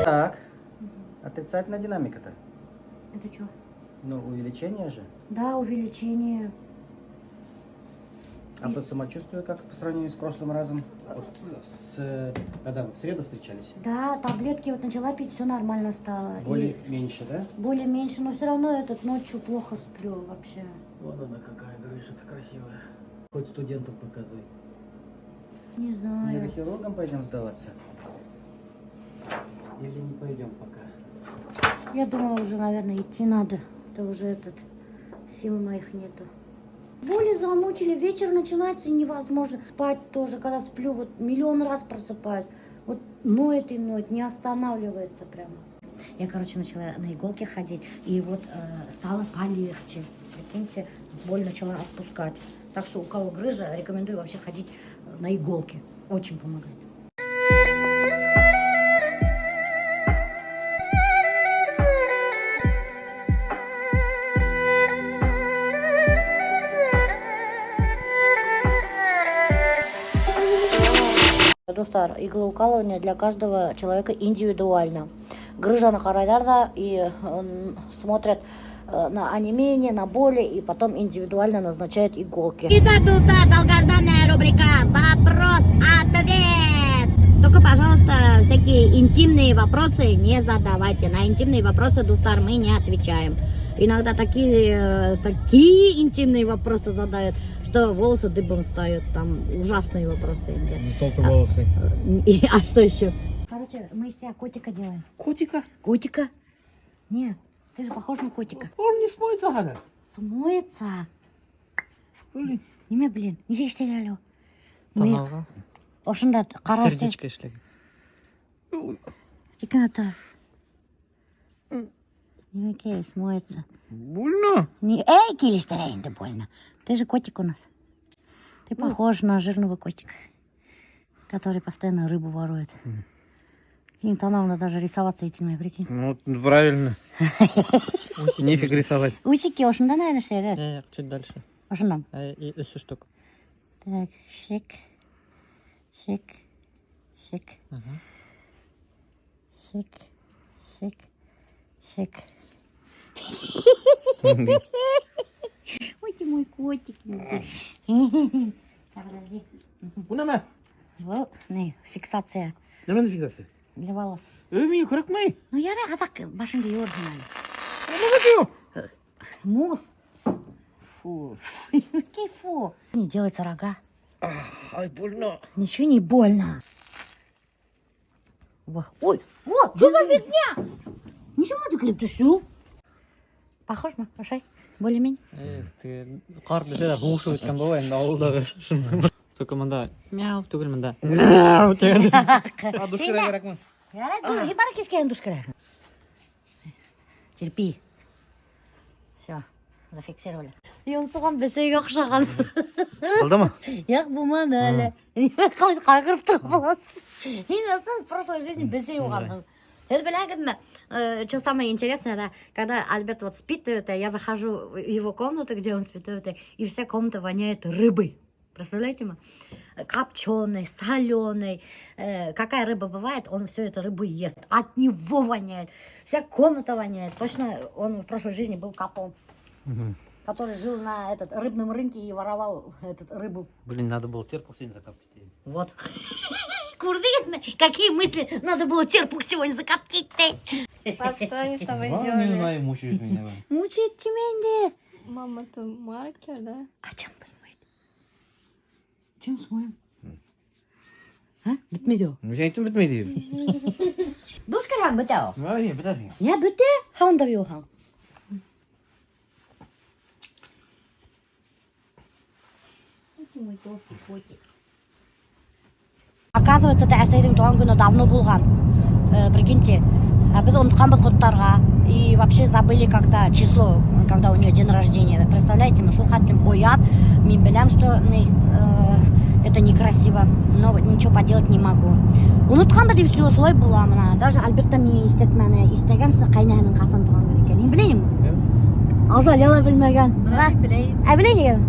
Так. Отрицательная динамика-то. Это что? Ну, увеличение же. Да, увеличение. А по самочувствию как по сравнению с прошлым разом? Вот когда мы в среду встречались? Да, таблетки вот начала пить, все нормально стало. Боли меньше, да? Боли меньше, но все равно этот ночью плохо сплю вообще. Вон она какая грыжа-то красивая. Хоть студентам показывай. Не знаю. Нейрохирургам пойдем сдаваться? Или не пойдем пока? Я думаю, уже, наверное, идти надо. Это уже сил моих нету. Боли замучили, вечер начинается невозможно. Спать тоже, когда сплю, вот миллион раз просыпаюсь. Вот ноет и ноет, не останавливается прямо. Я, начала на иголки ходить, и вот стало полегче. Прикиньте, боль начала отпускать. Так что у кого грыжа, рекомендую вообще ходить на иголки. Очень помогает. Дуҫтар, иглоукалывание для каждого человека индивидуально. Грыжаны ҡарайҙар ҙа и смотрят на онемение, на боли, и потом индивидуально назначают иголки. Итак, дуҫтар, долгожданная рубрика «Вопрос-ответ». Только, пожалуйста, всякие интимные вопросы не задавайте. На интимные вопросы, дуҫтар, мы не отвечаем. Иногда такие интимные вопросы задают, что волосы дыбом встают. Там ужасные вопросы. Не только волосы. А что еще? Мы из тебя котика делаем. Котика? Котика? Не, ты же похож на котика. Он не смоется, Хада. Смоется? Блин. Нимә, блин, нисек эшләгән әле ул? Таналға. Ошонда ҡара эшләй. Сердечко эшләгән. Тик ата. Нимәкәй, смоется. Больно? Не, эй, килештерә инде, больно. Ты же котик у нас. Ты похож на жирного котика, который постоянно рыбу ворует. И танауына даже рисоваться ителмәй, прикинь. Ну, правильно. Усики. Нефиг рисовать. Усики ошонда, наверное, эшләй, да? Не, чуть дальше. Ошонда. И өсө штук. Так, шик, шик, шик, шик, шик, шик. Ой, ты мой котик. Так, подожди. Бу нәмә? Был, не, фиксация. Нәмәнең фиксация? Для волос. Эй, миңә кәрәкмәй. Ну, ярай, аҙаҡ башыңды йыуырһың әле. Нимә тиң? Мусс. Фу. Какие фу. Не делается рога. Ай, больно. Ничего не больно. Во. Ой, вот, что за фигня? Ничего ты крепко төшөү. Похож мы, ошай, более-менее. Эй, ты ҡарт десә лә һуғышып үткән була инде ауылдағы. Только мында мяу түгел мында. Мяу тигән. А, душ керә кәрәкме? Ярай, душ, бар кискән душ керә. Терпи. Все, зафиксировали. Йонсыған бесәйгә оҡшаған. Булдымы? Юҡ, булманы әле. Ҡалай ҡайғырып тороп буласың. Һин ысын в прошлой жизни бесәй булғанһың. Это беләһегеҙме? Что самое интересное, да, когда Альберт вот спит, это, я захожу в его комнату, где он спит, это, и вся комната воняет рыбой. Представляете, ма? Копченой, соленой. Какая рыба бывает, он всю эту рыбу ест. От него воняет. Вся комната воняет. Точно он в прошлой жизни был котом, который жил на этот рыбном рынке и воровал этот рыбу. Блин, надо было терпух сегодня закоптить. Вот. Курдыгин, какие мысли надо было терпух сегодня закоптить-то? Пап, что они с тобой Не сделали? знаю, мучают меня. Мучает тебя, инде. Мама, это маркер, да? А чем посмотреть? Чем смоем? А? Бөтмәй ул. Мин әйттем бөтмәй тип. Душ керһәң бөтә ул. Ай, бөтә. Ни бөтә? Һауында йыуһаң. Мой толстый котик. Оказывается, это әсәйҙең тыуған көнө давно булған. Прикиньте, а беҙ онотҡанбыҙ ҡотларға и вообще забыли когда число, когда у нее день рождения. Представляете, мы шул хәтлем оят. Мин беләм, что это некрасиво, но ничего поделать не могу. Онотҡанбыҙ тип все, шулай була мына. Даже Альберт та миңә иҫләтмәне. Иҫләгән, что ҡәйнәһенең ҡасан тыуған көнө икән. Мин беләйем. Азалия ла белмәгән. Беләйем. Ә, беләйем икән.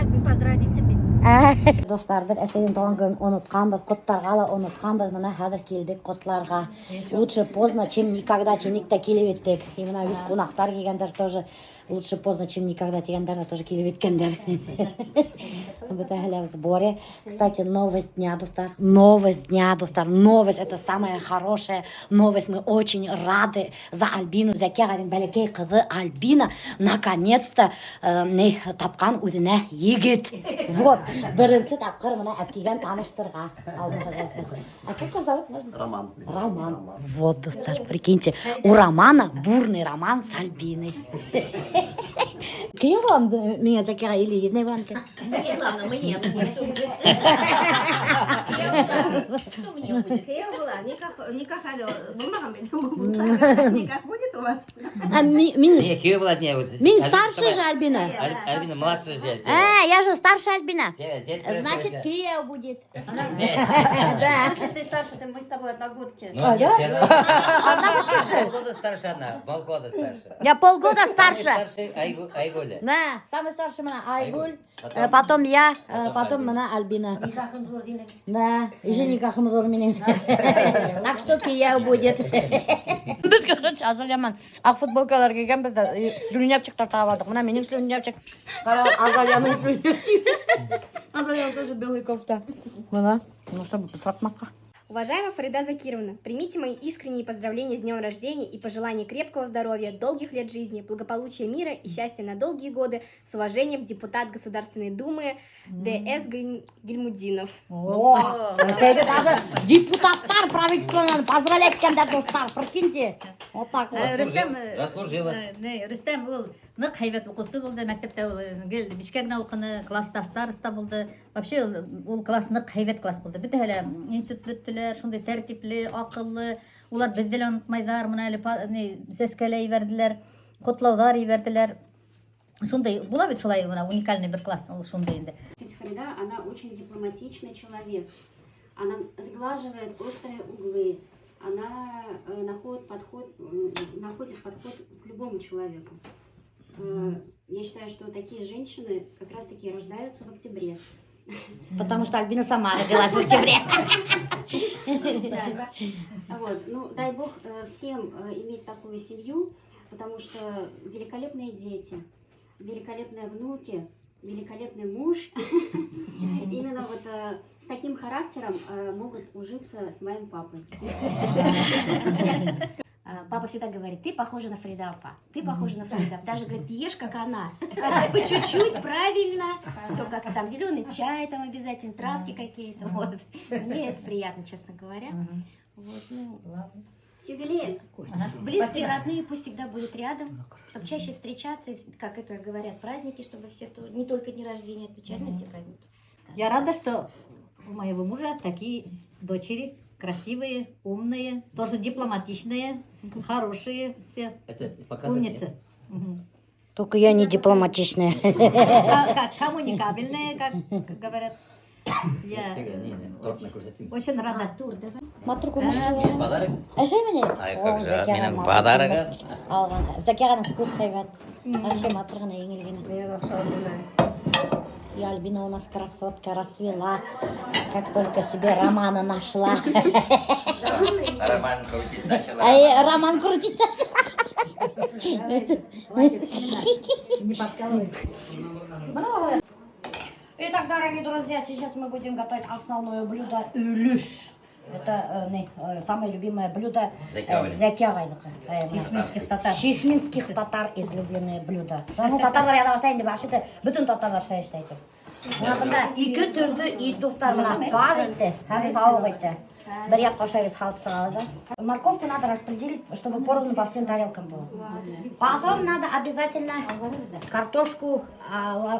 Мин поздравить иттем бит. Дуҫтар, беҙ әсәйҙең тыуған көнөн онотҡанбыҙ, ҡотларға ла онотҡанбыҙ. Бына хәҙер килдек ҡотларға. Лучше поздно, чем никогда, тинек тә килеп еттек. И бына весь ҡунаҡтар килгәндәр тоже. Лучше поздно, чем никогда тигәндәр ҙә тоже килеп еткәндәр. Бөтәһе лә в сборе. Кстати, новость дня, дуҫтар. Новость дня, дуҫтар. Новость. Это самая хорошая новость. Мы очень рады за Альбину. Зәки ағайҙың бәләкәй ҡыҙы Альбина наконец-то ни тапҡан үҙенә егет. Вот. Беренсе тапҡыр бына әпкилгән таныштырға. А как его зовут? Роман. Роман. Вот, дуҫтар, прикиньте, у Романа бурный роман с Альбиной. Кейәү булам миңә Зәки ағай или еҙнәй булам икән? Мне главное, мне. Что мне будет? Кейәү була, никах әле булмаған бит. Никах будет у вас? А, мин, Не, кейәү була не. Вот, мин Альбина старше же Альбина. Альбина младше же. А, я же старше Альбина. Значит, Кейәү будет. Да. Если ты старше, ты мы с тобой одногодки. Ну, А, нет, да? все равно. Полгода старше она, полгода старше. Я полгода Самый старше. старший Айгуля. Да, самый старший бына Айгуль, Айгуль. Потом- потом я, потом потом бына Альбина. Да, и же никахым ҙур минең. Так что кейәү будет. Беҙ, короче, Азалия менән аҡ футболкалар кейгәнбеҙ ҙә, и слюнявчиктар тағып алдыҡ. Бына минең слюнявчик. Ҡара, Азалияның слюнявчик. Азалия тоже белый кофта. Бына, ну чтобы бысратмаҫҡа. Уважаемая Фарида Закировна, примите мои искренние поздравления с днем рождения и пожелания крепкого здоровья, долгих лет жизни, благополучия мира и счастья на долгие годы. С уважением, депутат Государственной Думы Д.С. Гильмудинов. О, әсәйҙе даже депутаттар правительствонан поздравлять иткәндәр, дуҫтар, прикиньте. Вот так вот. Рөстәм Заслужила. не, Рөстәм ул ныҡ һәйбәт уҡыусы булды мәктәптә, ул гел бишкә генә уҡыны, класста староста булды. Вообще ул класс ныҡ һәйбәт класс булды. Бөтәһе лә институт бөттөләр, шундай тәртипле, аҡыллы. Улар беҙҙе лә онотмайҙар, бына әле ни, сәскә лә ебәрҙеләр, ҡотлауҙар ебәрҙеләр. Шундай була бит шулай, бына уникальный бер класс ул шундай инде. Тетя Фарида, она очень дипломатичный человек. Она сглаживает острые углы. Она находит подход к любому человеку. Я считаю, что такие женщины как раз-таки рождаются в октябре. Потому что Альбина сама родилась в октябре. Да. Вот. Ну, дай бог всем иметь такую семью, потому что великолепные дети, великолепные внуки, великолепный муж. Именно вот с таким характером могут ужиться с моим папой. Папа всегда говорит: ты похожа на Фарида апа, ты похожа на Фарида. Даже говорит, ешь как она. По чуть-чуть, правильно, все как там, зеленый чай там обязательно, травки какие-то. Вот. Мне это приятно, честно говоря. Вот, ну, с юбилеем. Близкие, родные пусть всегда будут рядом, чтобы чаще встречаться, и, как это говорят, праздники, чтобы все, не только дни рождения отмечали, но и все праздники. Я рада, что у моего мужа такие дочери, красивые, умные, тоже дипломатичные, хорошие все, Это показывает. умницы. Мгм. Только я не дипломатичная. Как коммуникабельные, как говорят. Я Не, не, торт на күрһәтәйем. очень рада. Тур, давай. Матур күлмәк. Минең подарок. Әсәй мине? Ай, как же, минең подарогым. Алған. Зәки ағаның вкус һәйбәт. Вообще матур ғына, еңел генә. И Альбина у нас красотка, расцвела, как только себе Романа нашла. Роман крутить начала. Ай, Роман крутить начала. Не подкалывай. Итак, дорогие друзья, сейчас мы будем готовить основное блюдо өлөш. Это не, самое любимое блюдо Зәки ағай. Зәки ағайҙыҡы. Шишминских татар. Шишминских татар излюбленное блюдо. Ну, татарҙар яҙа башлай инде, вообще бөтөн татарҙар шулай эшләй. Бына бында ике төрлө ит, дуҫтар, бына ҡаҙ ите һәм тауыҡ ите. Бер яҡҡа ашайбыҙ, һалып сығабыҙ да. Морковку надо распределить, чтобы поровну по всем тарелкам было. Потом надо обязательно картошку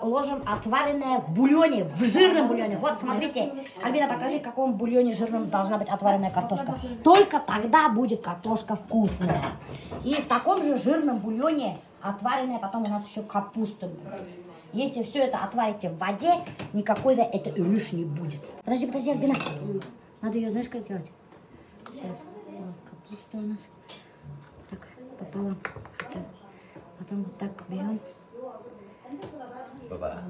ложим отваренная в бульоне, в жирном бульоне. Вот, смотрите, Альбина, покажи, в каком бульоне жирном должна быть отваренная картошка. Только тогда будет картошка вкусная. И в таком же жирном бульоне отваренная потом у нас еще капуста будет. Если все это отварите в воде, никакой да это өлөш не будет. Подожди, подожди, Альбина. Надо ее, знаешь, как делать? Сейчас. Вот, капуста у нас. Так, пополам. Потом вот так берем. Баба.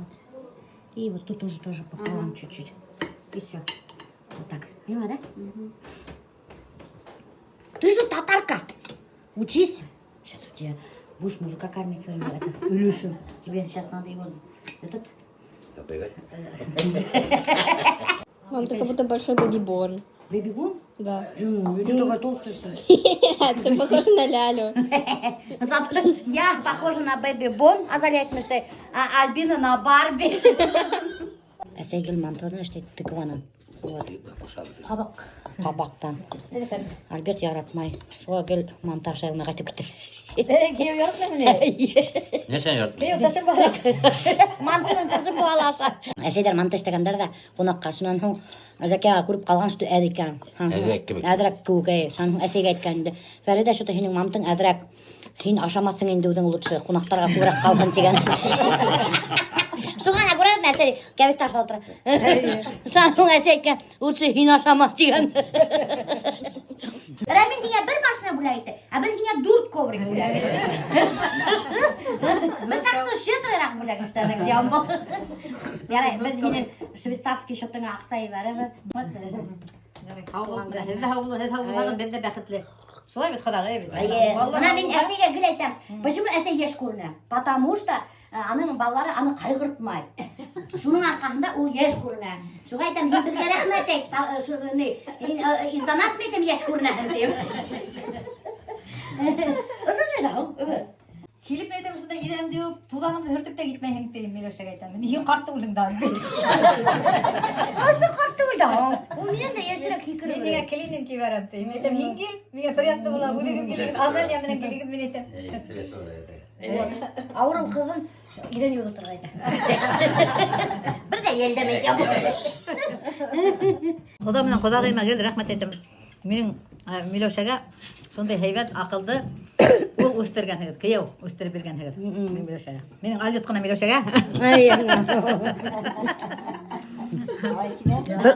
И вот тут уже тоже пополам чуть-чуть. И все. Вот так. Поняла, да? Ты же татарка. Учись. Сейчас у тебя будешь мужика кормить своим это, Илюшу. Тебе сейчас надо его этот. Запрягать. Мам, ты как будто большой бэби-борн. Бэби-бун? Да. Ну, ты такая толстая, что ли? Ты похожа на Лялю. Зато я похожа на Бэби Бон, Азалия әйтмешләй, а Альбина на Барби. Әсәй гел мантыны эшләй тыкванан. Вот. Ҡабаҡ. Ҡабаҡтан. Альберт яратмай. Шуға гел манты ашай уны ҡайтып китә. Кейәү яратмаймы ни? Нәрсәне яратмай? Кейәү ташыр бала. Мантының ташып бала аша. Әсәйҙәр манты эшләгәндәр ҙә ҡунаҡҡа шунан һуң Зәкиә күреп ҡалған, что әҙ икән. Әҙерәк кеүек. Әҙерәк кеүек, әй. Шунан һуң әсәйгә әйткән инде. Фәриҙә, что-то һинең мантың әҙерәк. Һин ашамаҫһың инде үҙең лучше, ҡунаҡтарға күберәк ҡалһын тигән. Шуға ла күрәһең, әсәй кәбеҫтә ашап ултыра. Шунан һуң әсәй әйткән, лучше һин ашама тигән. Рәмил һиңә бер машина бүләк итте, ә беҙ һиңә дүрт коврик бүләк иттек. Беҙ так что щедрыйраҡ бүләк эшләнек, Ямбыл. Ярай, беҙ һинең швейцарский счетыңа аҡса ебәрәбеҙ. Һау булығыҙ, һеҙ ҙә һау булығыҙ, һеҙ һау булһағыҙ, беҙ ҙә бәхетле. Шулай бит, ҡоҙағый бит. Эйе. Бына мин әсәйгә гел әйтәм, почему әсәй йәш күренә? Потому что аның балалары аны ҡайғыртмай. Шуның арҡаһында ул йәш күренә. Шуға әйтәм, һин беҙгә рәхмәт әйт, ни, һин, из-за нас әйтәм йәш күренәһең тием. Ошо шулай һуң, эйе. Килеп әйтәм, шунда иҙәнде йыуып, туҙаныңды һөртөп тә китмәйһең тием, Миләүшәгә әйтәм. Һин ҡарт түгелһең дә. Ошо ҡарт түгел дә һуң. Ул минән дә йәшерәк һикереп. Мин һиңә киленем ебәрәм тием. Әйтәм, һин кил, миңә приятно була, үҙегеҙ килегеҙ, Азалия менән килегеҙ, мин әйтәм. Ауырыу ҡыҙын иҙән йыуып ултырырға әйтә. Бер ҙә йәлләмәй. Ҡоҙа менән ҡоҙағыйыма гел рәхмәт әйтәм. Минең Миләүшәгә шундай һәйбәт, аҡылды ул үҫтергәнһегеҙ, кейәү үҫтереп биргәнһегеҙ Миләүшәгә. Минең алйот ҡына Миләүшәгә.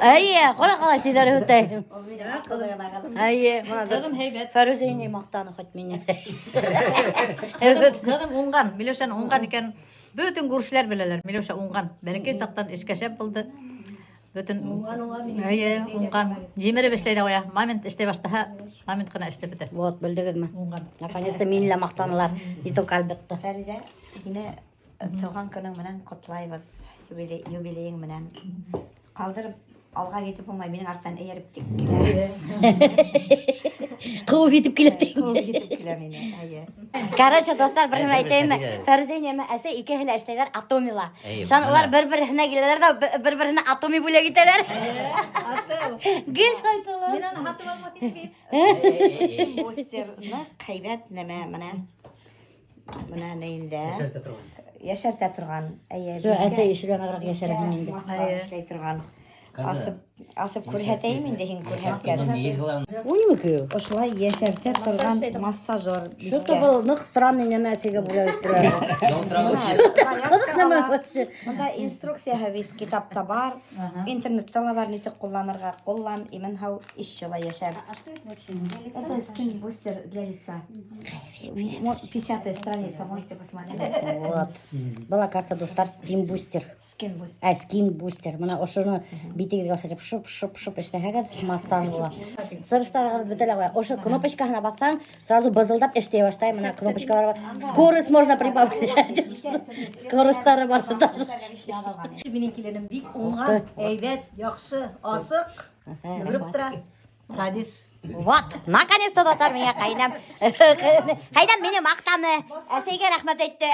Эйе, ҡара ҡалай тиҙәр үтәй. Эйе, бына Ҡыҙым һәйбәт. Фәрүзә инәй маҡтаны хоть мине. Ҡыҙым уңған, Миләүшәне уңған икән. Бөтөн күршеләр беләләр, Миләүшә уңған. Бәләкәй саҡтан эшкә шәп булды. Бөтөн Эйе, уңған. Емереп эшләй ҙә ҡуя. Момент эшләй башлаһа, момент ҡына эшләп бөтә. Вот, белдегеҙме? Уңған. Наконец-то мине лә маҡтанылар, не только Альбертты. Фәриҙә, һине тыуған көнөң менән ҡотлайбыҙ, юбилейың менән. Ҡалдырып алға китеп булмай, минең арттан эйәреп тик килә. Ҡыуып етеп килә ти. Ҡыуып етеп килә мине, эйе. Короче, дуҫтар, бер нәмә әйтәйемме? Фәрүзә инәй әсәй икеһе лә эшләйҙәр Атомила. Эйе, Шунан улар бына. бер-береһенә киләләр ҙә бер-береһенә Атоми бүләк итәләр. Гел шайталар. Мин аны һатып алмаҫ инем бит. Бустер ныҡ һәйбәт нәмә, менә. Менә нейендә. Йәшәртә торған. Эйе. Всё, әсәй ишелгән йәшәрһең инде. Массаж эшләй торған. Асып күрһәтәйем инде һин күрһәткәс. Ул нимә көйө? Ошолай йәшәртә торған массажер. Что-то был ныҡ странный нәмә әсәйгә бүләк иттеләр. Ҡыҙыҡ нәмә вообще. Бында инструкцияһы весь китапта бар, интернетта ла бар, нисек ҡулланырға. Ҡуллан, имен һау, иш шулай йәшәр. А что это вообще? Для лица? Это скин-бустер для лица. 50-я страница, можете посмотреть. Вот. Был, оказывается, дуҫтар, стим-бустер. Скин-бустер. Ә, скин-бустер. Бына ошоно битегеҙгә ошатып шып, шып, шып эшләһәгеҙ, массаж була. Сырыштарығыҙ бөтә лә ҡуя. Ошо кнопочкаһына баҫһаң, сразу бызылдап эшләй башлай. Бына кнопочкалар бар. Скорость можно прибавлять. Скоростары бар даже. Минең киленем бик уңған, әйбәт, яҡшы, асыҡ, йүгереп тора. Молодец. Вот, наконец-то дуҫтар миңә ҡәйнәм. Ҡәйнәм мине маҡтаны. Әсәйгә рәхмәт әйтте.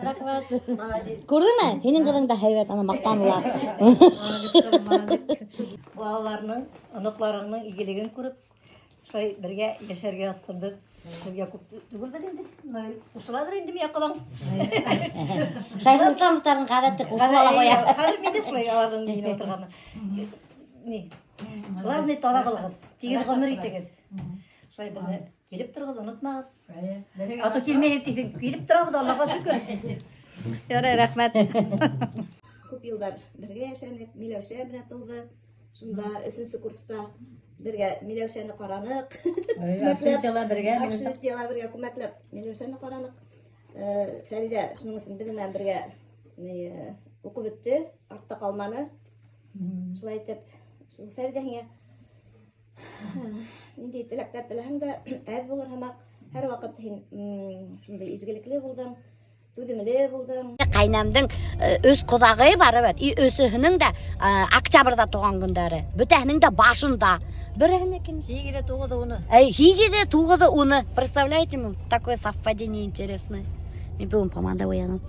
Рәхмәт. Молодец. Күрҙеңме? Һинең ҡыҙың да һәйбәт, ана маҡтанылар. Молодец, ҡыҙым, молодец. Балаларының, оноҡларының игелеген күреп, шулай бергә йәшәргә яҙһын беҙ. Беҙгә күп түгелдер инде. Ҡушылалыр инде миңә ҡолаң. Шәйхелисламовтарҙың ғәҙәте ҡушыла ла ҡуя. Хәҙер мин дә шулай аларҙың өйөнә ултырғаны. Ни? Главный таба булығыҙ, тигеҙ ғүмер итегеҙ. Шулай беҙҙе килеп тороғоҙ, онотмағыҙ. А то килмәйһеҙ тиһең, килеп торабыҙ, Аллаға шөкөр. Ярай, рәхмәт. Күп йылдар бергә йәшәнек, Миләүшә менән тыуҙы. Шунда өсөнсө курста бергә Миләүшәне ҡараныҡ. Общежитиела бергә, Общежитиела бергә күмәкләп Миләүшәне ҡараныҡ. Фәриҙә шуның өсөн беҙҙең менән бергә уҡып бөттө, артта ҡалманы. Шулай итеп, шул Фәриҙә һиңә ниндәй теләктәр теләһәң дә әҙ булыр һымаҡ. Һәр ваҡыт һин шундай изгелекле булдың, түҙемле булдың. Ҡәйнәмдең өс ҡоҙағыйы бар бит, и өсөһөнөң дә октябрҙа тыуған көндәре. Бөтәһенең дә башында. Береһенеке кем? 8-е, 9-ы, 10-ы. Эй, 8-е, 9-ы, 10-ы. Представляете, такое совпадение интересное. Мин бөгөн помада буяным.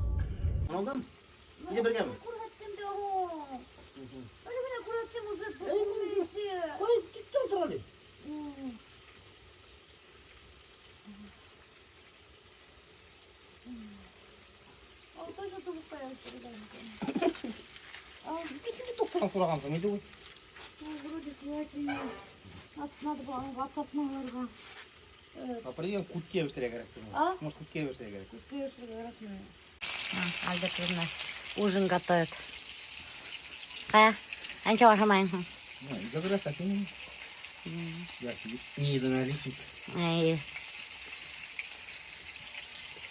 Алдым? Или бергәме? Ҡуй, киттем тор әле. Һорағанһың инде ул. Вроде надо было WhatsApp-ны алырға. А придем күткә бешерергә кәрәк. А? Может, күткә бешерергә кәрәк. Альберт үҙенә ужин готовит. Ҡая, анча ашамайһың? Не единоличник. Эй.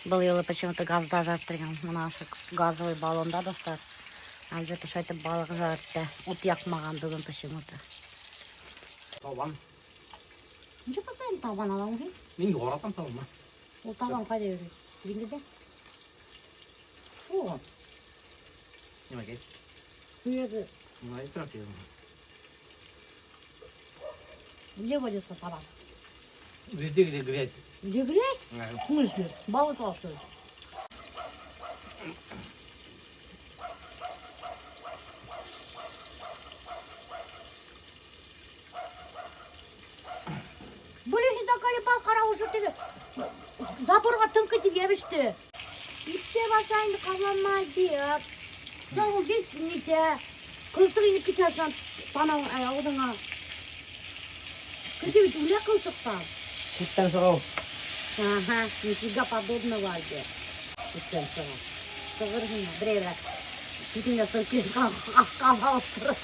Был юлы почему-то газда жарттырған. Мына ошо газовый баллонда, дуҫтар. Альберт ошо балыҡ жарты. Ут яҡмаған бөгөн почему-то. Табан. Ничего постоянно табан алам һин? Мин яратам табанны. Ул табан ҡайҙа йөрөй? Диңгеҙҙә? О. Нимәгә? Һөйәге. Мына итраф йөрөй. Где водится табан? Везде, где грязь. Где грязь? Ага. В смысле? Балыҡ что ли? Блин, һин заколебал, ҡара уже теге заборға тыңҡ итеп йәбеште. Иптәп аша инде ҡабаланма, Альберт. Ул весь нитә. Ҡылсыҡ инеп китә танау, ауыҙыңа. Кеше бит үлә ҡылсыҡтан. Күттән сыға ул. Ага, нифига подобного, Альберт. Күттән сыға. Сығырһың, берәйҙә. Күтеңә сығып килеп ҡалып тора.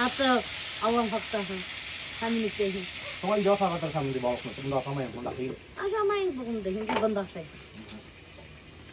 Аты Аллам һаҡлаһын. Һәм мине. Шуға өйҙә ашарға тырышам инде балыҡны. Бында ашамайым, бында ҡыйын. Ашамайым бөгөн дә, һин бында ашайһың.